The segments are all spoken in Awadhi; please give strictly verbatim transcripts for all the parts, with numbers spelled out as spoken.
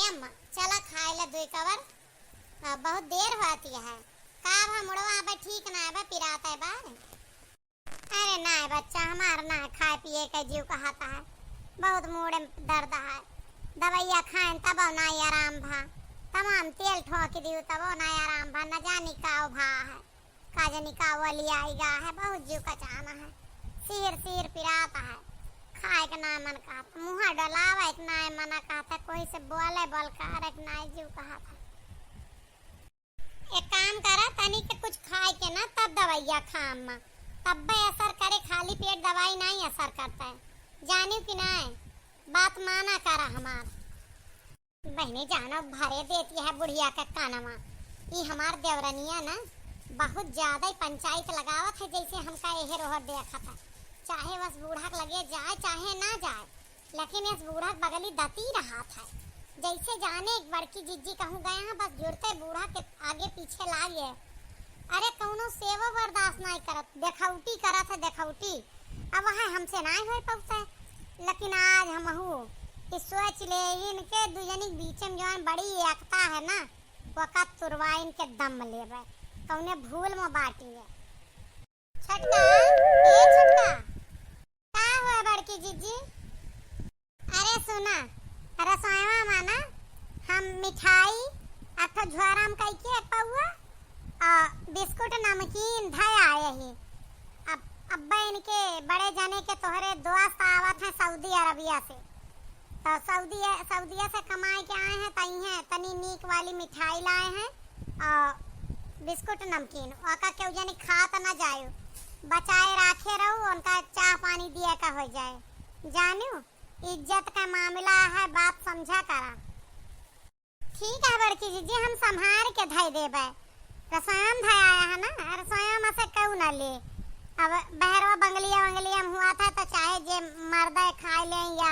अम्मा, चला खाए ला दुई कवर। आ, बहुत देर होती है। का भा मुड़वा अब ठीक ना है बा, पिरात है बा? अरे ना बच्चा, हमार ना खाए पिए का जीव कहता है, बहुत मूड़े दर्द है। दवाइया खाएन तबो ना आराम भा, तमाम तेल ठोक दियो तबो ना आराम भा, न जानी का भा है। का जानी का वली आई गा है, बहुत जीव कचाना है, सिर सिर पिरात है, खाए के ना मन कहत, मुँह डलावे के ना मन कहत, कोई से बोले बोल करे के ना जीव कहत है। एक काम करा, तनी के कुछ खाए के ना तब दवाइया खा अम्मा, तब्बे असर करे, खाली पेट दवाई नहीं असर करता है, जानियो कि नहीं, बात माना करा हमार। बहिनी जानो भरे देती है बुढ़िया के कानवा। ई हमार देवरनिया ना बहुत ज्यादा ही पंचायत लगावत है, जैसे हमका एहर ओहर देखत है। चाहे बस बूढ़ा के लगे जाए चाहे ना जाए, लेकिन इस बूढ़ा के बगली दती रहत है। जैसे जाने एक बड़की जिज्जी कहूँ गए हैं, बस जुड़ते बूढ़ा के आगे पीछे लाग गए। अरे कौनो सेवो बर्दाश्त नहीं करत, देखौटी करत है देखौटी। अब वह हमसे नाय होए पौते, लेकिन आज हमहू कि सोच ले, इनके दुजनी के बीच में जौन बड़ी एकता है ना, ओका तुरवाइन के दम लेबे, कौने भूल में बाटी है। छोटका, ए छोटका, का हुआ बड़की जिज्जी? अरे सुना, रसोईवा में ना हम मिठाई, अठो झोरा में कई के एक पौआ, आ, बिस्कुट नमकीन धय आए ही। अब, अब्बा इनके बड़े जने के तोहरे दोस्त आवत हैं सऊदी अरबिया से। तो सऊदी, सऊदिया से कमाए के आए हैं, तई हैं तनी नीक वाली मिठाई लाए हैं और बिस्कुट नमकीन। ओका केहू जनी खा त ना जायो, बचाए राखे रहू, उनका चाह पानी दिए का हो जाए। जानियो, इज्जत का मामला है, बात समझा करा। ठीक है बड़की जिज्जी, हम संभार के धई देबे। रसोईया में धई आया है ना, रसोईया में से केहू ना ले। अब बहरवा बंगलिया वंगलिया में हुआ था तो चाहे जे मर्दे खाए ले या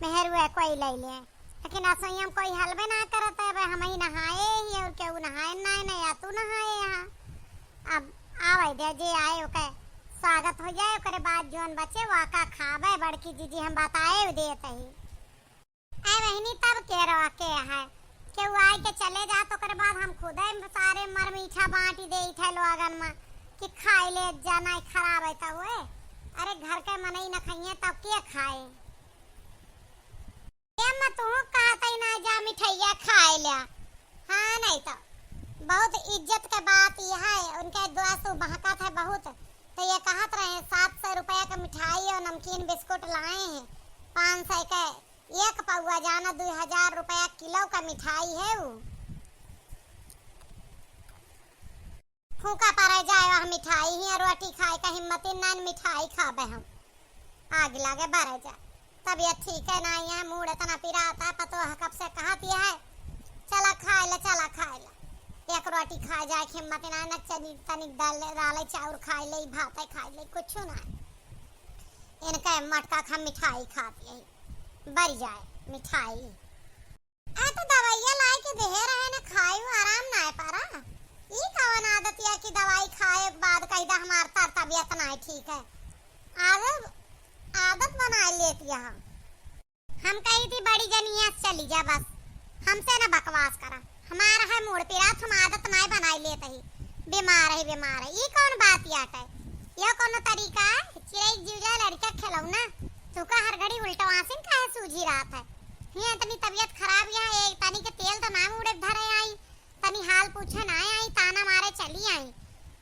मेहरुए कोई ले ले, लेकिन रसोईया में कोई हलबे ना करत है। अब हम ही नहाए ही और केहू नहाए ना, ना या तू नहाए यहाँ। अब आवे दे, जे आए ओके स्वागत हो जाए, ओकरे बाद जौन बचे वाका खाबे। बड़की जिज्जी हम बताए देत ही। ए बहिनी, तब के रह के है, केहू आए के चले जात, ओकरे बाद हम खुदे सारे मर मीठा बांटी देइत है लोगन में कि खाए ले, जाना खराब है तो हुए। अरे घर के मनई न खाइए तब के खाए? ए अम्मा, तू कहत ही ना जा मिठाइया खाए ल्या। हाँ, नहीं तो बहुत इज्जत के बात यह है, उनके दोस्त बहकत है बहुत, तो ये कहत रहे सात सौ रुपया के मिठाई और नमकीन बिस्कुट लाए हैं, पाँच सौ के एक पौआ, जाना दुई हजार रुपया किलो का मिठाई है उ। फूका परे जाए वह मिठाई, हियाँ रोटी खाए का हिम्मत ही नाइन, मिठाई खाबे हम। आग लागे बरे जा, तबीयत ठीक है ना, यहाँ मूड इतना पिराता है, पतोह कब से कहत ही है, चला खाए ले, चला खाए ले। एक रोटी खा जाए के हिम्मत ही नाइन, चनी तनिक दाल, दाल चाउर खाए ले, भात खाए ले, कुछ ना। इनका मटका खा मिठाई खाती है, बरी जाए मिठाई। आ तो दवाइया लाए के देहे रहे न खाए, आराम नाय पारा। ई कवन आदत या कि दवाई खाए के बाद कही दा हमार तर तबियत नाय ठीक है। आदत, आदत बनाए लेत यहाँ। हम कही थी बड़ी जनिया से चली जा बस, हमसे न बकवास करा। हमार है मूड पिरात, हम आदत नाय बनाए लेत ही, बीमार है, बीमार है। ई कौन बात याटे? यह कौनो तरीका है? चिरई जीव जाए लड़का खिलौना, तुका हर घड़ी उल्टवासिन काहे सूझी रहत है? हियाँ इतनी तबीयत खराब, यहाँ एक तनी के तेल तो ना मुड़े धरे आई, तनी हाल पूछे ना आई, ताना मारे चली आई।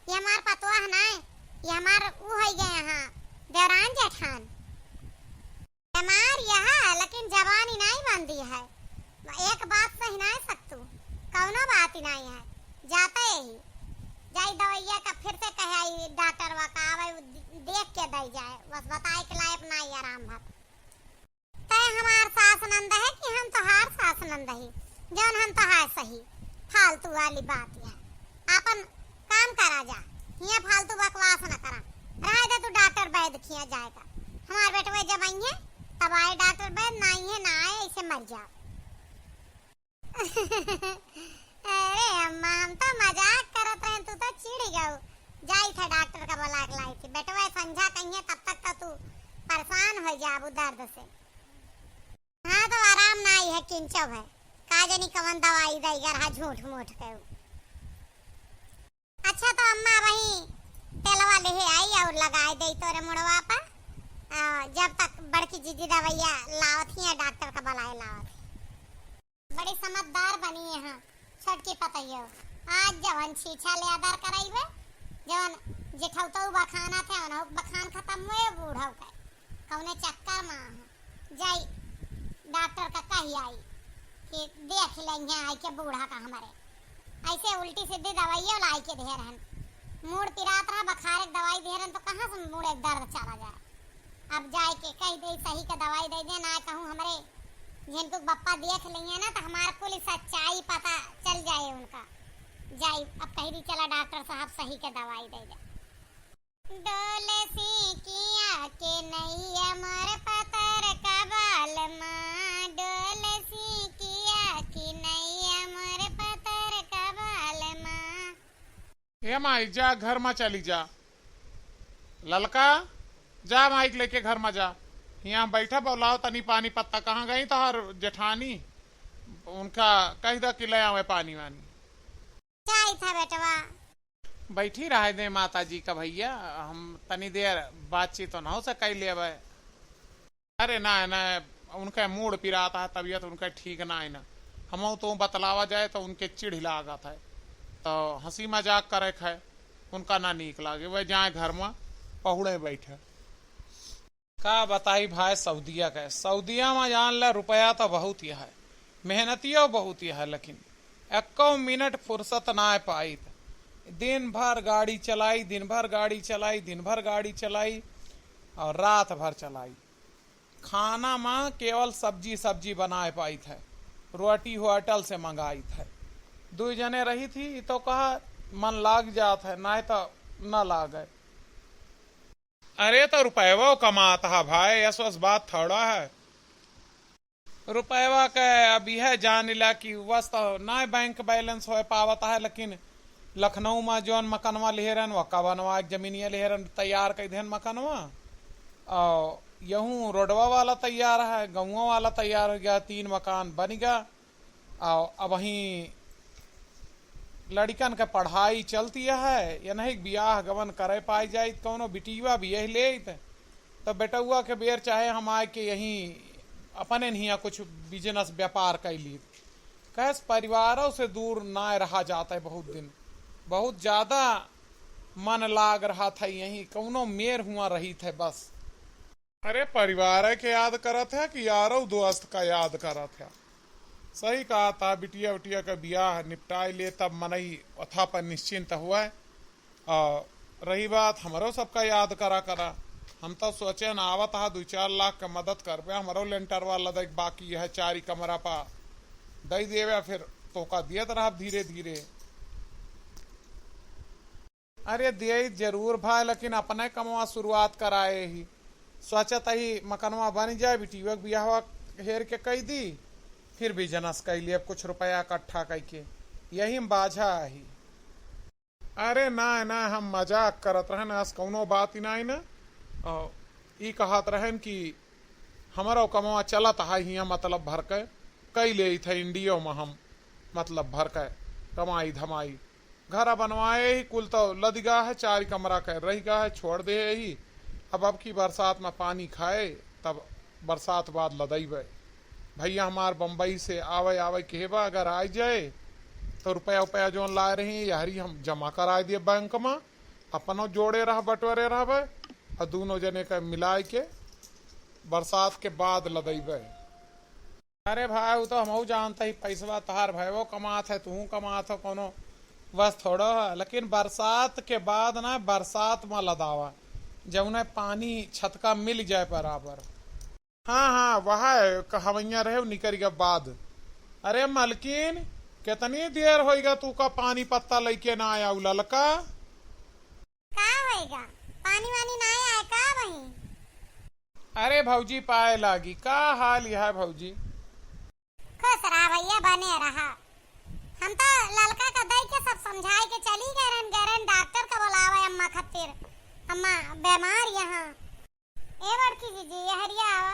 ये हमार पतोह ना है, ये हमार ऊ होई गए यहाँ, देवरान जेठान। बीमार यह है, लेकिन जबान ही नहीं बंदी है, एक बात सही नहीं सकतू, कौनो बात ही नहीं है। जाते ही जाई दवाइया का फिर से कहे आई डॉक्टरवा का आवे, उ दे-, देख के दई जाए, बस बताए के लायक नहीं आराम भर। तय हमार सास नंद है कि हम तोहार सास नंद ही, जौन हम तोहार सही? फालतू वाली बात है। आपन काम करा जा, हियाँ फालतू बकवास न करा। रहे दे तू डॉक्टर वैद खिया जाए का। हमार बेटवे जब आइहे तब आए डॉक्टर वैद, ना आइहे ना आए, ऐसे मर जाओ। अरे अम्मा, हम तो मजाक करत रहे, तू तो चिढ़ गऊ। जाई था डॉक्टर का बुला के लाई थी। बेटवा संझा कहिए तब तक तो तू परेशान हो जाबू दर्द से। हाँ तो आराम ना आई है किंचो है। का जनी कवन दवाई दई गर हा झूठ मूठ के। अच्छा, तो अम्मा वही तेलवा लेहे आई और लगाए दे तोरे मुड़वा पर। आ, जब तक बड़की जीजी दवाइया लावत ही, डॉक्टर का बुलाए लावत ही। बड़ी समझदार बनी है, हाँ, छोटकी पतोहियो। आज जवन छीछा ले आदर कराइबे, जवन जेठौतऊ बखाना थे, उनहु बखान खत्म हुए बूढ़ऊ के। कौने चक्कर में है? जाई डॉक्टर का कही आई कि देख लेंगे आई के बूढ़ा का हमारे। ऐसे उल्टी सीधी दवाइयों लाई के दे रहन। मूड़ पिरात रहा, बुखार के दवाई दे रहन, तो कहाँ से मूड़ एक दर्द चला जाए? अब जाए के कह दे, सही का दवाई दे दे, ना कहूँ हमरे झिनकू के बप्पा देख लेंगे ना, तो हमार कुल सच्चाई पता चल जाए उनका। जाई अब कह दी, चला डॉक्टर साहब सही के दवाई दे दे। डोल सीकिया के नैया मोर पतर का बाल माँ, डोल सीकिया के नैया मोर पतर का बाल माँ। ए माई, जा घर मा चली जा। ललका, जा माई के लेके घर मा जा। हियाँ बैठा, बोलाओ तनी पानी पत्ता। कहाँ गई तोहर जेठानी? उनका कह दा कि ले आवे पानी वानी। जाई था बेटवा। बैठी रहे दे माता जी का भैया, हम तनी देर बातचीत उनहु से कई लेबे। अरे ना, ना, उनके मूड़ पिरात है, तबीयत उनके ठीक ना है ना। हमहू तो बतलावा जाए तो उनके चिढ़ लागत है, तो हँसी मजाक करे है, उनका ना नीक लागे। वह जाए घर में पहुड़े बैठे। का बताई भाई, सऊदिया के, सऊदिया में जान ले रुपया तो बहुत ही है, मेहनतियो बहुत ही है, लेकिन एक्को मिनट फुर्सत ना पाइत। दिन भर गाड़ी चलाई, दिन भर गाड़ी चलाई, दिन भर गाड़ी चलाई और रात भर चलाई। खाना में केवल सब्जी, सब्जी बनाए पाइत है, रोटी होटल से मंगाइत है। दुई जने रही थी तो कहा मन लाग जात है, नाय तो न लागे। अरे तो रुपयवा कमात हा भाई, यस वस बात थोड़ा है। रुपयवा के अब यह जान ला कि वस तो ना बैंक बैलेंस हो पावत है, लेकिन लखनऊ में जौन मकनवा लिहे रहन, वका बनवा के जमीनिया लिहे रहन, तैयार कर देहन मकनवा। और यहूँ रोडवा वाला तैयार है, गौवा वाला तैयार हो गया, तीन मकान बन गया। और अब वहीं लड़िकन के पढ़ाई चलती है, या नहीं बियाह गवन करे पाई जाइत, कौनो बिटिया बियाह लेइत, तो बेटउआ के बेर चाहे हम आए के यहीं अपने हियाँ कुछ बिजनेस व्यापार कर ली। कैस परिवारों से दूर ना रहा जाता है बहुत दिन, बहुत ज़्यादा मन लाग रहा था यहीं, कौनो मेर हुआ रही थे बस। अरे परिवार के याद करत है कि यारो दोस्त का याद करत है? सही कहा था, बिटिया उटिया का बियाह निपटाई ले तब मनई अथा पर निश्चिंत हुआ है। आ, रही बात हमरो सबका याद करा करा, हम तो सोचे न आवत हा दुई चार लाख का मदद करबे, हमरो लेंटरवा लदे के बाकी यह चारी कमरा पा दई देवे, फिर तोका दियत रहब धीरे धीरे। अरे दियई जरूर भाई, लेकिन अपने कमवा शुरुआत कराए ही। सोचत ही मकनवा बन जाए, बिटिया के बियाहवा हेर के कई दी, फिर बिजनेस कई लिए कुछ रुपया इकट्ठा कई के, यही में बाझा आही। अरे ना ना, हम मजाक करत रहन, अस कौनो बात ही नाई ना। और ई कहत रहन कि हमरो कमवा चलत है हियाँ, मतलब भर के कई लेइत है इंडियो में हम, मतलब भर के कमाई धमाई। घर बनवाए ही कुल तो लदिगा है, चार कमरा के रहिगा है, छोड़ दे ही। अब अब की बरसात में पानी खाए, तब बरसात बाद लदइबे। भैया हमार बम्बई से आवे आवे के बा, अगर आ जाए तो रुपया उपया जौन लाए रही यहरी हम जमा कराए दिए बैंक में, अपनो जोड़े रह बटोरे रहबे और दोनों जने के मिलाए के बरसात के बाद लदइबे। अरे भाई, वो तो हमहू जानत ही, पैसवा तहार भयवो कमात है, तूहू कमात हो, कौनो बस थोड़ो है, लेकिन बरसात के बाद ना, बरसात में लदावा, जौने पानी छतका मिल जाए बराबर। हाँ हाँ, वह कहवैया रहे, उ निकल गया बाद। अरे मलकिन, कितनी देर होइगा तू का पानी पत्ता लेके ना आया उ ललका? का होइगा, पानी वानी ना आए का बही? अरे भौजी, पाए लागी, का हाल यह है भौजी? खुश रहा भैया, बने रहा। हम तो ललका का दई के सब समझाए के चली गए रहन, गए रहन डॉक्टर का बुलावे अम्मा खातिर, अम्मा बीमार यहाँ। ए बड़की जीजी, यहरिया आवा।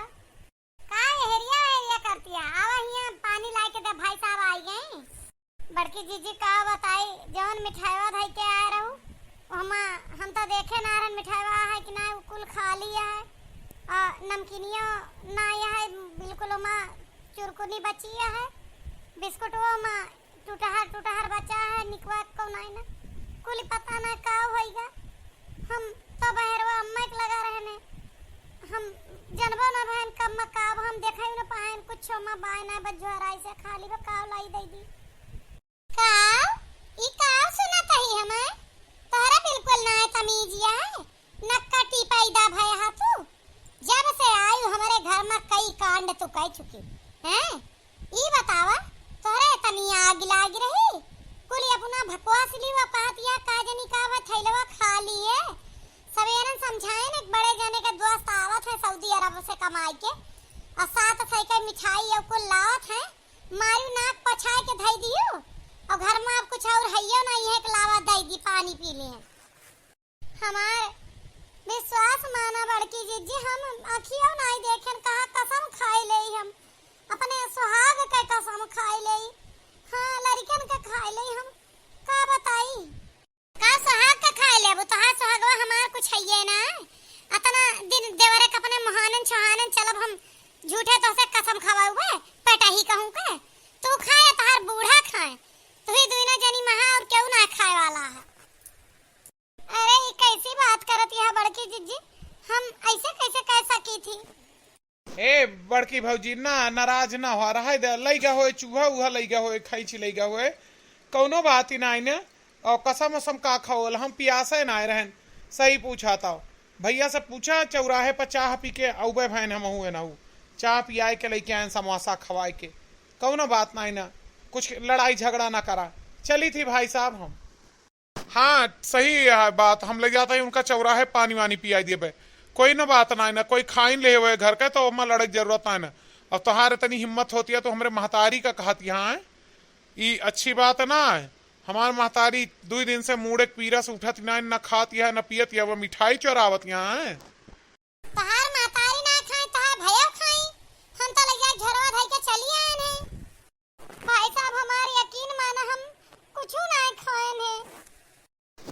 का यहरिया, यहरिया करतिया? आवा हियाँ पानी लाए के दे, भाई साहब बड़की जीजी का बताई, जौन मिठाइवा धइ के आए रहू, ओहमा हम तो देखे ना रहन मिठाइवा है कि ना, उ कुल खाली है। आ, नमकीनियो ना है, बिल्कुल ओमा चुरकुनी बची है, बिस्कुटवो ओमा टुटहर टुटहर बचा है, निकवा को नाई ना, कुल पता ना का होइगा। हम तो बहरवा अम्मा के लगा रहने, हम जनबो ना भयन कब मा का, अब हम देखा ही ना पाएन, कुछ ओमा बाय ना, बस झोराई से खाली बा, का लाई दे दी। का? ई का सुनत ही हमें? तोहरा बिल्कुल ना तमीज है, नक्कटी पैदा भय हा तू। जब से आयु हमरे घर मा कई कांड तू कह चुकी, हैं? ई बतावा, तोहरे तनी आग लाग रही? कुल अपना भकवास ली, वो कहत या का जनी का बा, थैलवा खाली है। सवेरन समझाए न, एक बड़े जने के दोस्त आवत है सऊदी अरब से कमाई के, और सात सौ के मिठाई और कुल लावत है, मारू नाक पछाए के धई दियो, और घर मा अब कुछ और हइयो नहीं है, एक लावा दई दी, पानी पी ले। हमार विश्वास माना बड़की जिज्जी, हम अखियो नाई देखेन, कहा कसम खाई लेई हम, अपने सुहाग के कसम खाई लेई, हाँ, लड़िकन के खाई लेई हम, का बताई? का सुहाग के खाई लेबू? तोहार सुहागवा हमार कुछ हइये ना, अतना दिन देवरे के अपने मोहानन छोहानन चलब हम, झूठे तोहसे कसम खवाउबे, पेटही कहूँ के, तू खाए, तोहार बूढ़ा खाए, तू ही दुइना जनी महा और केहू ना खाए वाला है। अरे, ई कैसी बात करत यह बड़की जिज्जी? हम ऐसे कैसे कह सकी थी? ए, बड़की भौजी, ना, नाराज ना हो, रहे दे, लइगा होए चूहा, उहा लइगा होए, खैंची लइगा होए, कौनो बात ही नाई ने। और कसम उसम का खाओल, हम पियासे नाई रहन, सही पूछा था। भैया से पूछा, चौराहे पर चाह पी के अउबे भैन हम हुए ना, चाह पियाए के लइके आए, समोसा खवाए के, कौनो बात नाई ना, कुछ लड़ाई झगड़ा ना करा। चली थी भाई साहब हम। हाँ, सही है बात। हम ले जाता ही उनका चौराहे पानी वानी पियाई देबे। कोई ना बात ना, ना कोई खाइन ले हुए घर के, तो ओमा लड़े के जरूरत ना, ना। अब तोहार इतनी हिम्मत होती है तो हमरे महतारी का कहत यहाँ है, ई अच्छी बात ना है। हमार महतारी दुई दिन से मूड़े के पीरा से उठत ना, ना खात है, ना पियत है, वो मिठाई चोरावत यहाँ है। तोहार महतारी ना खाए, तोहार भैया खाई। हम तो ले जाए झोरवा धई के चली आए हैं। भाई साहब, हमार यकीन माना, हम कुछ ना खाएन है।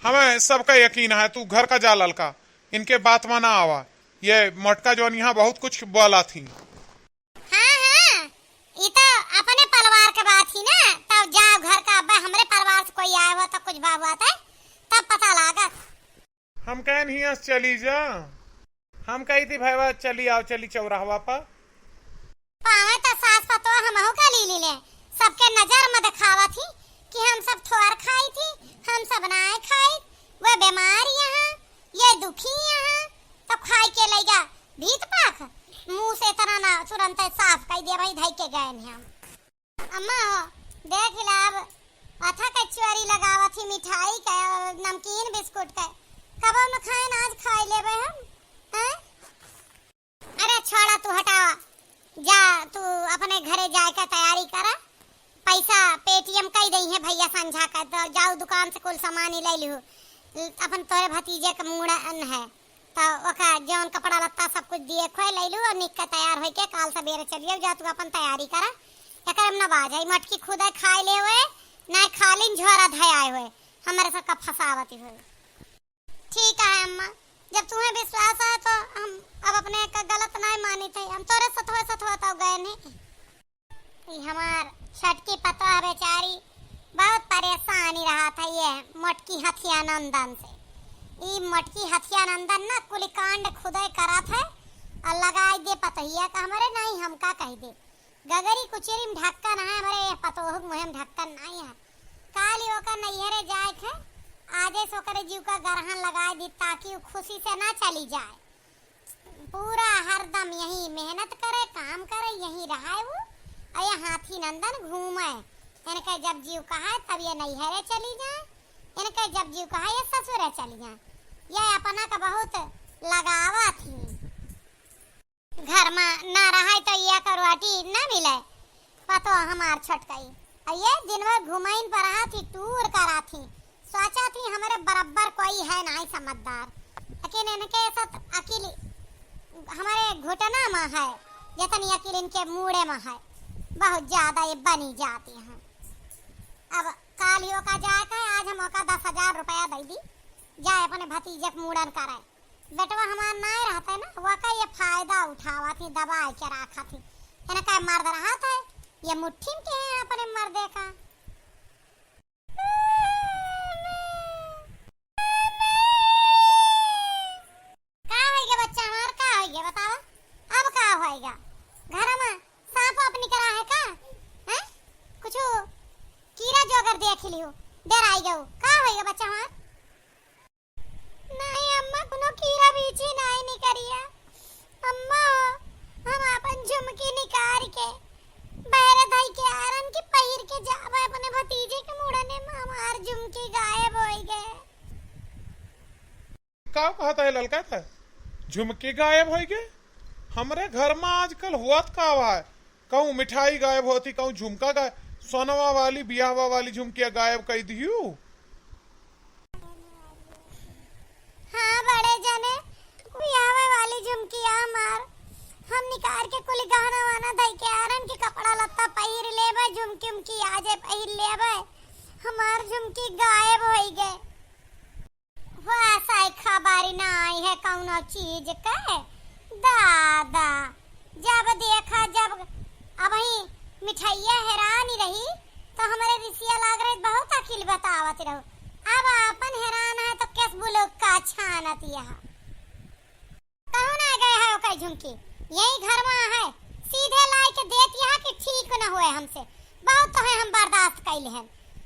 हमें सबका यकीन है, तू घर का जा ललका, इनके बात में ना आवा। ये मोटका जौन यहाँ बहुत कुछ बोला थी। हाँ, हाँ, ई तो अपने परिवार के बात ही ना, तब जाओ घर का, अब हमरे परिवार से कोई आया हुआ तो कुछ बात है, तब पता लागत। हम कहन हियां से चली जा। हम कही थी, "भैया, चली आओ, चली चौराहवा पर।" पावे त सास पतोह हमहू का ली लीले। सबके नजर में दिखावा थी कि हम सब थोर खाई थी, हम सब नाय खाई। वे बीमार यहाँ, ये दुखी यहाँ, तब खाई के लइगा भीत पाख। मुँह से इतना ना तुरंत साफ कई दे भाई, धई के गए हैं हम। अम्मा हो, देख ला अब, अथा के चोरी लगावत ही मिठाई के, नमकीन बिस्कुट के। कबो न खाएन, आज खाई लेबे हम, हैं? अरे छोड़ा, तू हटावा, जा तू अपने घरे जाए के तैयारी करा। पैसा Paytm कई दई है भैया संझा का, तो जाओ दुकान से कुल सामान ही ले लिहू। अपन तोरे भतीजे के मूड़न है, तो ओका जौन कपड़ा लत्ता सब कुछ दिए खोए लैलू और निक के तैयार होइके काल सबेरे चलिए जा, तू अपन तैयारी करा। एकरे में न बाज है, मटकी खुदे खाए ले हुए, ना खालिन झोरा धयाए हुए, हमरे सबका फंसावती हुए। ठीक है अम्मा, जब तुम्हें विश्वास है तो हम अब अपने का गलत नहीं मानी थे, हम तोरे सतवे सतवा तो गए नहीं। ई हमार छोटकी पतोह बेचारी बहुत परेशान ही रहत है ये मोटकी हथिया नंदन से। ई मोटकी हथिया नंदन ना कुल कांड खुदे करत है और लगाई दे पतोहिया का हमरे, नहीं हमका कह दे। गगरी कुचेरी में ढक्कन है हमरे, ये पतोह के मुँह में ढक्कन नहीं है। काली ओकर नैहरे जाए के, आजे से ओकरे जीव का गरहन लगाए दी ताकि वो खुशी से ना चली जाए। पूरा हरदम यहीं मेहनत करे, काम करे, यहीं रहे वो। और ये हाथी नंदन घूमे। इनके जब जीव कहा तब ये नैहरे चली जाए, इनके जब जीव कहा ये ससुरे चली जाए। ये अपना का बहुत लगावा थी। घर में ना रहे तो ये का रोटी ना मिले। पतो हमार छोटकई। और ये दिन भर घुमाइन पर रहा थी, टूर करा थी। सोचा थी हमरे बराबर कोई है नाई समझदार, लेकिन इनके साथ अकिल हमरे घुटना में है, जितनी अकिल इनके मूड़े में है, बहुत ज्यादा ये बनी जाती हैं। अब काल्हि ओका जाए का है, आज हम ओका दस हजार रुपया दइ दी, जाए अपने भतीजे के मूड़न करे। बेटवा हमार नाय रहते ना, वका ये फायदा उठावत ही, दबाए के राखत ही। इनका मर्द रहत है, ये मुट्ठी में के है अपने मर्दे का। का होइगा बच्चा हमार, का होइगा बतावा? अब का होइगा? घर में सांप वाप निकरा है का? हैं? कुछ कीड़ा जोगर देख लियो, डराइ गयो। का होइगा बच्चा हमार? नहीं अम्मा, कोनो कीड़ा बीछी नहीं निकरिया। अम्मा हो, हम आपन झुमकी निकार के बहरे धई के आरन के पहिर के जाबे अपने भतीजे के मुड़ने में, हमार झुमकी गायब होइगे। का कहत है ललका का? झुमकी गायब होइगे? हमरे घर में आजकल होत का है? कहूँ मिठाई गायब होती, कहूँ झुमका गायब, सोनवा वाली, बियाहवा वाली झुमकिया गायब कइ दिहू। हाँ बड़े जने, बियाहवा वाली झुमकिया हमार, हम निकार के कुल गहना वहना धइ के आरन के कपड़ा लत्ता पहिर लेबे, झुमकी उमकी आ जाए पहिर लेबे, हमार झुमकी गायब होइगे। वासई खबरी नाई है कौनो चीज के। दादा, जब देखा, जब अबहीं मिठाइया हेरानी रही, तो हमरे रिसिया लाग रही, बहुत अकिल बतावत रहू। अब आपन हेरान है, तो केस बुलुक्का छानत यह। कहूँ ना गए है ओकर झुमकी, यही घर में है, सीधे लाई के देत यहाँ कि ठीक न होए हमसे, बहुत तो है हम बर्दाश्त कैले हैं।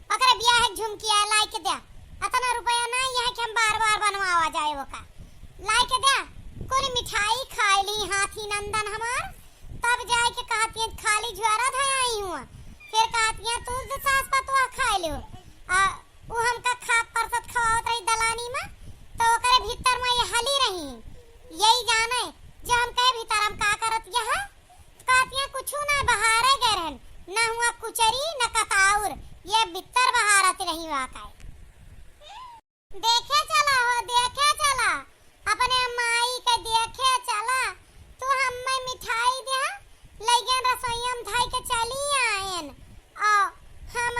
ओकरे बियाह के झुमकी है, लाई के द्या, अतना रुपया ना यहाँ कि हम बार बार बनवावा जाए ओका, लाई के द्या। कुल मिठाई खाए ली हाथी नंदन हमार, तब जाए के कहती हैं खाली झुआरा धयाई हुआ, फिर कहती हैं तू सास पतोह खाए लियो। आ, उ हमका खा परसत खवावत रही दलानी में, तो ओकरे भीतर में ये हली रही। यही जाने जो हम कहे भीतर हम का करत यहाँ, कहतिया कुछ ना बहारे गए रहन, ना हुआ कुचरी ना कताउर, ये भीतर बहारत रही हुआ का। देखे चला हो, देखे चला, अपने माई के देखे चला, तू हम्मे मिठाई दे, लइगन रसोईया में धई के चली आयन, और हम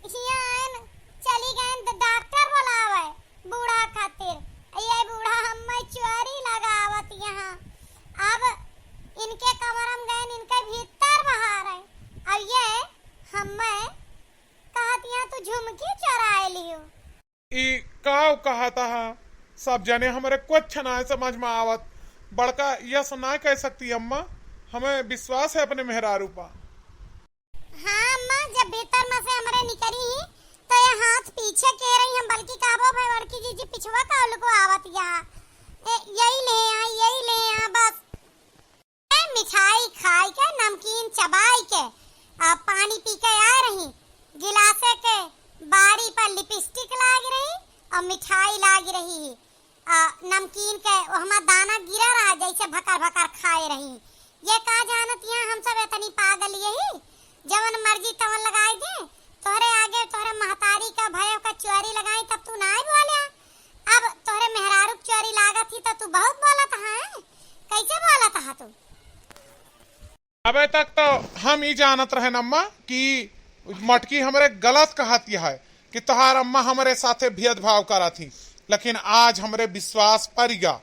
हियाँ आयन, चली गयन द-, डॉक्टर बुलावे बूढ़ा खातिर। ये बूढ़ा हम्मे चोरी लगावत यहाँ, अब इनके कमरा में गयन, इनके भीतर बहार है, अब ये हम्मे कहत यहाँ तू झुमकी चोराए लियो। ई काव कहत हा? सब जने हमरे कुछ नाय समझ में आवत। बड़का यस नाय कह सकती अम्मा, हमें विश्वास है अपने मेहरारू पा। हाँ अम्मा, जब भीतर में से हमरे निकरी ही, तो ये हाथ पीछे के रही, हम बल्कि कहबो भाई बड़की जीजी पिछवा का उनको आवत या। ए, यही ले आ, यही ले आ, बस। ए, मिठाई खाई के, नमकीन चबाई के, आ, पानी पी के आए रही, गिलासे के बाड़ी पर लिपस्टिक लाग रही और मिठाई लाग रही, आ, नमकीन के ओहमा दाना गिरा रहा, जैसे भकर भकर खाए रही। ये का जानत यहाँ हम सब इतनी पागल यही, जवन मर्जी तवन लगाई दे। तोहरे आगे तोहरे महतारी का भयो का चोरी लगाई तब तू नाय बोल्या। अब तोहरे मेहरारू के चोरी लागत ही तो तू बहुत बोलत हा, कैसे बोलत हा तू? अबे तक तो हम ई जानत रहन अम्मा कि मटकी हमरे गलत कहत है कि तोहार अम्मा हमरे साथे भेदभाव करत ही, लेकिन आज हमरे विश्वास परिगा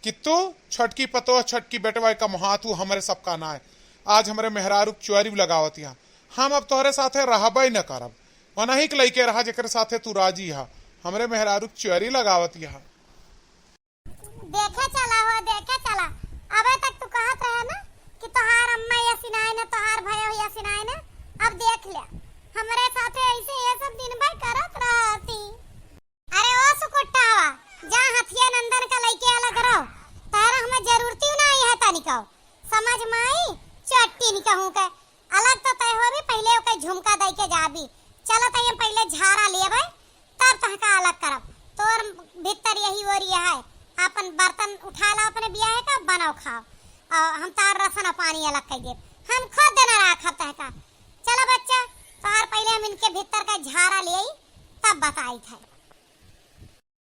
कि तू छोटकी पतोह, छोटकी बेटवा का मुहातू हमरे सबका नाय। आज हमरे मेहरारू के चोरी लगावत यहाँ, हम अब तोहरे साथे रहबे न करब। ओनही के लइके रहा जेकरे साथे तू राजी हा, हमरे मेहरारू के चोरी लगावत यहाँ। देखे चला हो, देखे चला। अबे तक तू कहत रहे ना कि तोहार अम्मा ये सिनाए ना, तोहार भयो ये सिनाए ना। अब देख ले, हमरे साथे ऐसे ये सब दिन भर करत रहती। अरे ओ सुकुट्टावा, जा हथिया नंदन का लइके अलग रहो। तारा हमें जरूरती ना आई है तनिको। समझ में आई? चट्टी निकहूँ के। अलग तो तय होबी, पहिले ओके झुमका दई के जाबी। चलो तई हम पहिले झारा लेबे, तब तहका अलग करब। तोर भीतर यही ओरी है, आपन बर्तन उठा ला अपने बियाहे का, बनाओ खाओ। और हम तार रसन और पानी अलग कर देब, हम खुद देना राखब तहका। चलो बच्चा, तोहार पहिले हम इनके भीतर का झारा ले आई, तब बताई थे।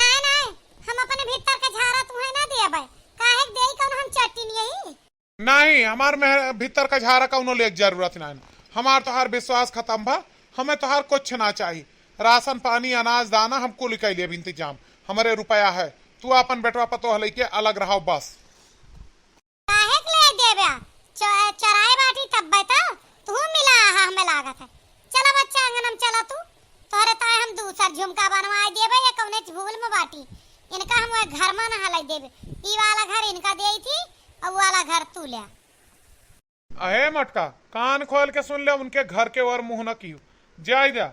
नाय, नाय, हम अपने भीतर का झारा तुहे ना देबे। काहे के देई कौन हम चट्टिन यही? नहीं, हमार मेह-, भीतर का झारा कौनो लेक जरूरत नहीं। हमार तोहार विश्वास खत्म भा, हमें तोहार कुछ ना चाही। राशन पानी, अनाज, दाना हम कुल कइ लेब इंतजाम। हमरे रुपया है, तू आपन बेटवा पतोह लइके अलग रहो बस। काहे के ले देबे? च-, चराए बाटी तब्बे त तू मिला आहा, हमें लागत है। चला बच्चा, अंगन में चला तू, तोहरे ताए हम दूसर झुमका बनवाए देबे, या कौने भूल में बाटी, इनका हम वह घर में न हलाई देबे। ई वाला घर इनका देई थी, और वाला घर तू ले। अहे मटका, कान खोल के सुन ले, उनके घर के ओर मुँह न कियो। जाय द्या,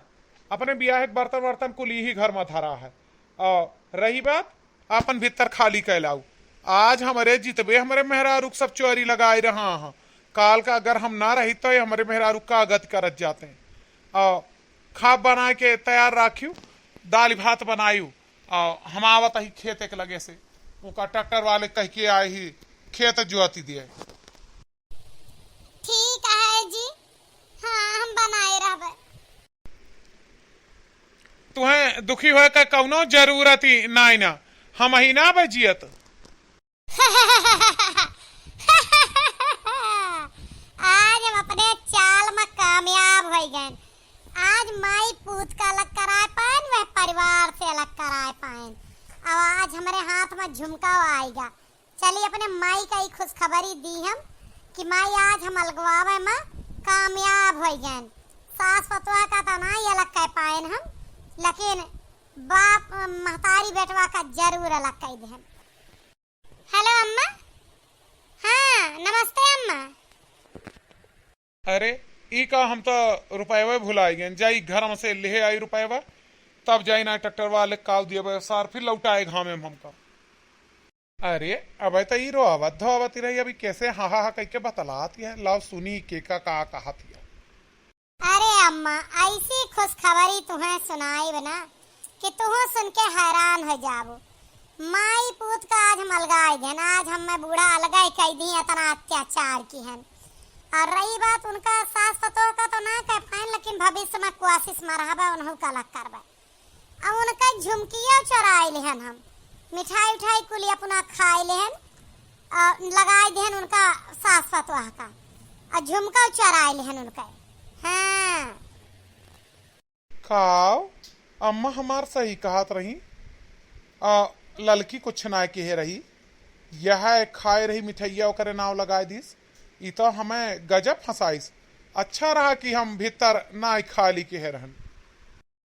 अपने बियाहे के बर्तन वर्तन कुल यही घर में धरा है। और रही बात, आपन भीतर खाली कैलाऊ। आज हमरे जितबे हमरे मेहरारू के सब चोरी लगाए रहा हैं, काल का अगर हम ना रही तो ये हमरे मेहरारू का गति करत जाते हैं। और खाब बनाए के तैयार राखियो, दाल भात बनायू, और हम आवत ही खेत एक लगे से, ओका ट्रैक्टर वाले कह के आए ही खेत जोती दिए। ठीक है जी, हाँ, हम बनाए रहबे। तुहें दुखी होए के कौनो जरूरत ही नाई ना, हम ही ना बे जियत। आज हम अपने चाल में कामयाब हो गए। आज माई पूत का अलग कराए पाएन, वह परिवार से अलग कराए पाएन। अब आज हमरे हाथ में झुमका आएगा। चली अपने माई का ई खुशखबरी दी हम कि माई आज हम अलगवावे में कामयाब होइ गएन। सास पतोह का तो नाई अलग कइ पाएन हम, लेकिन बाप महतारी बेटवा का जरूर अलग कइ देहन। हेलो अम्मा। हाँ, नमस्ते अम्मा। अरे, ई का, हम तो रुपयवा भुलाइ गएन। जाई घर में से लेहे आई रुपयवा, तब जाई ना ट्रैक्टर वाले काव दिए बे सार, फिर लौटाए घामे में हमका। अरे, अबे तो ई रोवत धोवत ही रही, अभी कैसे हा हा हा कइके बतलात है, लाओ सुनी के का, का कहत है। अरे अम्मा, ऐसी खुशखबरी तुहें सुनाइब ना कि तुहूँ सुन के हैरान हो जाबो। माई पूत का आज हम अलगाई देन, आज हमें बूढ़ा अलगाई कइ दी, इतना अत्याचार किहन। और रही बात उनका सास पतोह का तो ना कह पाएन, लेकिन भविष्य में कोशिश में रहबे, उन्हों का अलग करबे। अब उनका झुमकिया चोराइ लेहन हम, मिठाई उठाई कुली अपना खाइ लेहन, और लगाइ देहन उनका सास पतोह का, और झुमका चोराइ लेहन उनका। हाँ। खाओ, अम्मा हमार सही कहत रही। आ, ललकी कुछ ना किहे रही, यह खाए रही मिठइया, ओकरे नाव लगाए दिस। ई तो हमें गजब फंसाइस। अच्छा रहा कि हम भीतर ना खाली किहे रहन।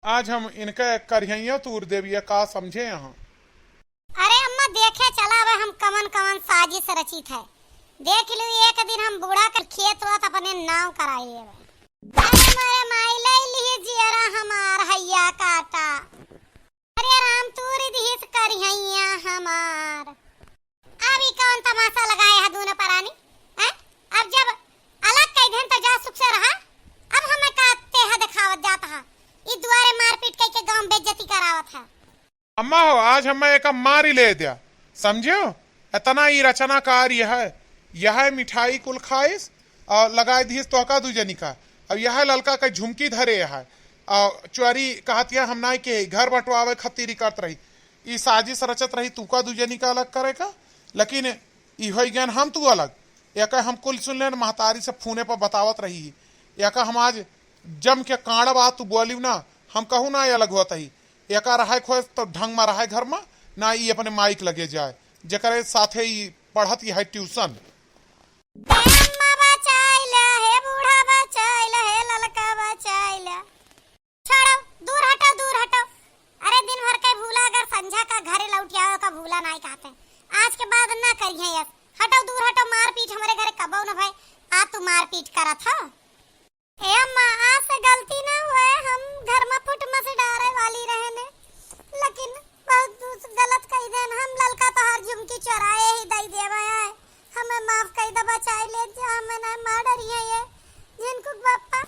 आज हम इनके करिहइया तूर देब, ये का समझे यहाँ? अरे अम्मा, देखे चला अब हम कवन कवन साजिश रचित है। देख लू, एक दिन हम बूढ़ा के खेत वत अपने नाव कराई लेबे। अरे मोरे माई, ले लिही जियरा हमार हैया काटा। अरे राम, तूर दिहिस करिहइया हमार। अब ई कौन तमाशा लगाए है दूनो परानी? हैं? अब जब अलग कइ देन तो जा सुख से रहा। अब हमें का तेहा देखावत जात है? ई दुआरे मारपीट कइके गाँव बेइज्जती करावत है। अम्मा हो, आज हमें एक मारी ले दिया, समझियो? इतना ई रचनाकार यह है, यह मिठाई कुल खाइस और लगाए दिहिस तोहका दू जनी का। अब यह ललका का झुमकी धरे है और चोरी कहतिया हम नाई के घर बंटवावे खातिर ही करत रही। ई साजिश रचत रही तू का दू जनी का अलग करे का, लेकिन ई होइ गयन हम तू अलग। एका हम कुल सुन लेन, महतारी से फोने पर बतावत रही। एका हम आज जम के कांड़ब आ तू बोलिव ना, हम कहूँ ना अलग होत ही। एका रहे खोए तो ढंग में रहे घर में, ना ई अपने माइक लगे जाए, जेकरे साथे ई पढ़त ही है ट्यूशन। अम्मा बचाइला, हे बूढ़ा बचाइला, हे ललका बचाइला। छोड़ो, दूर हटो, दूर हटो। अरे दिन भर के भूला, अगर संझा का घरे लौट आओ का भूला नाई कहते। आज के बाद ना करिए यस। हटो, दूर हटो, मारपीट हमरे घरे कबो न भय। आ तू मारपीट करत हो। ए अम्मा, आज से गलती ना हुए, हम घर में फुट मस डारे वाली रहने, लेकिन बहुत दूस-, गलत कह देन। हम ललका तोहार झुमकी चोराए ही दई देवे है, हमें माफ कई दे, बचाई ले जा, हमें ना मार डरिए ये जिनको बापा।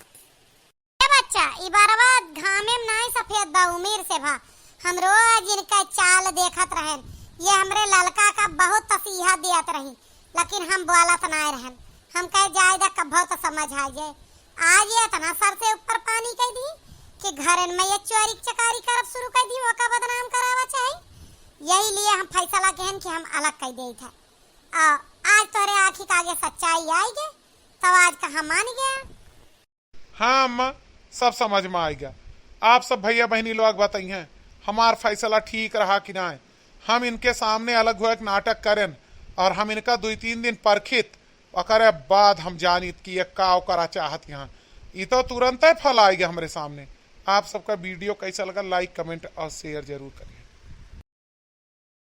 ए बच्चा, ई बरवा घामे में नाई सफेद बा, उमिर से भा। हम रोज इनका चाल देखत रहेन। ये हमरे ललका का बहुत तसीहा दियत रही, लेकिन हम बोलत नाय रहन। हम कहे, "जाए दा, कब्बो तो समझ आ जाए।" आज ये इतना सर से ऊपर पानी कह दी कि घरन में ये चोरी चकारी करब शुरू कर दी, ओका बदनाम करावा चाही। यही लिए हम फैसला केहन कि हम अलग कर देई था। आ, आज तोहरे आँखी के आगे सच्चाई आई गे, तब आज का हम मान गया। हाँ अम्मा, सब समझ में आइगा। आप सब भइया बहिनी लोग बताइहें, हमार फैसला ठीक रहा कि नाय। हम इनके सामने अलग हुए एक नाटक करेन और हम इनका दुई तीन दिन परखित, ओकरे बाद हम जानित कि ये का ओकरा चाहत यहाँ। ई तो तुरंते फल आइगा हमरे सामने। आप सबका video कैसा लगा, like, comment और share जरूर करें।